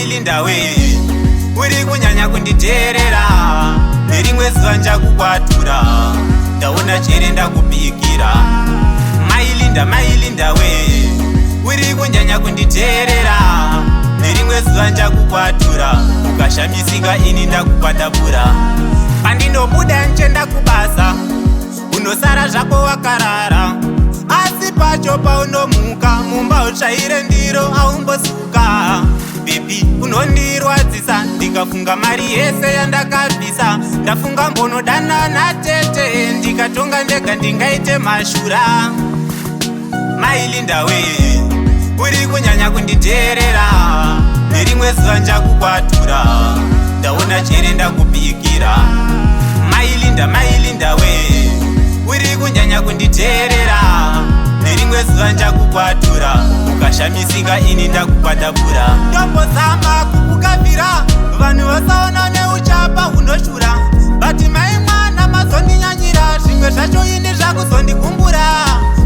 Mailinda we, uri kunyanya kunditeerera. Nerimwe zuva njakukwatura, ndaona chere ndakubikira. Mailinda, Mailinda we, uri kunyanya kunditeerera. Nerimwe zuva njakukwatura, ukashamisika ini ndakukwatabura. Pandinobuda nchenda kubasa, unosara zvako wakarara, asi pacho paunomuka mumba utsvaire ndiro aumbosuka. Baby, unondirwadzisa ndikafunga mari yese yandakabvisa. Ndafunga mbonodana natete, ndikatonga ndega ndingaite mashura. Mailinda we, uri kunyanya kunditeerera. Nerimwe zuva njakukwatura, ndaona chere ndakubikira. Mailinda, Mailinda we, uri kunyanya kunditeerera. Nerimwe zuva njakukwatura, ukashamisika ini ndakukwatabura. Ndombozama kukukavhira vanhu vasaona neuchapa hunoshura, but mai mwana mazondinyanyira. Zvimwe zvacho ini zvakuzondigumbura.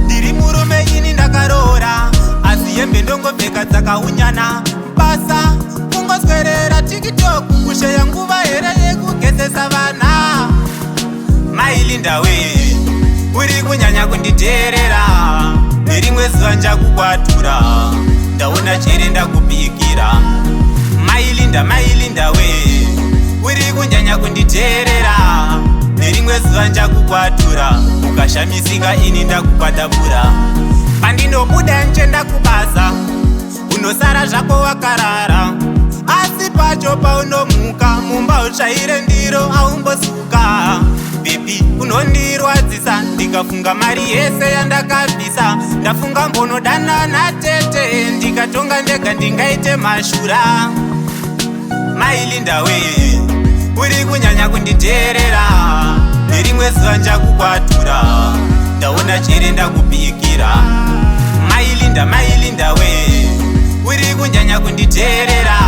Ndiri murume ini, ndakaroora, asi hembe ndongopfeka dzakaunyana. Basa kungoswerera TikTok, kusheya nguva here yekugezesa vana? Mailinda we, uri kunyanya kunditeerera. Nerimwe zuva njakukwatura, ndaona chere ndakubikira. Mailinda, Mailinda we, uri kunyanya kunditeerera. Nerimwe zuva njakukwatura, ukashamisika ini ndakukwatabura. Pandinobuda nchenda kubasa, unosara zvako wakarara, asi pacho paunomuka mumba utsvaire ndiro aumbosuka. Baby, unondirwadzisa ndikafunga mari yese yandakabvisa. Ndafunga mbonodana natete, ndikatonga ndega ndingaite mashura. Mailinda we, uri kunyanya kunditeerera. Nerimwe zuva njakukwatura, ndaona chere ndakubikira. Mailinda, Mailinda we, uri kunyanya kunditeerera.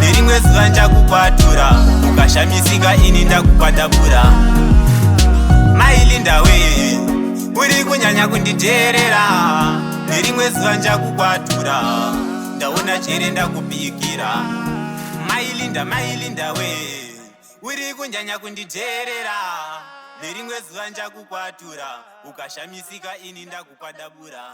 Nerimwe zuva njakukwatura, ukashamisika ini ndakukwatabura. Mailinda we, uri kunyanya kunditeerera. Nerimwe zuva njakukwatura, ndaona chere ndakubikira. Mailinda, Mailinda we, uri kunyanya kunditeerera. Nerimwe zuva njakukwatura, ukashamisika ini ndakukwadabura.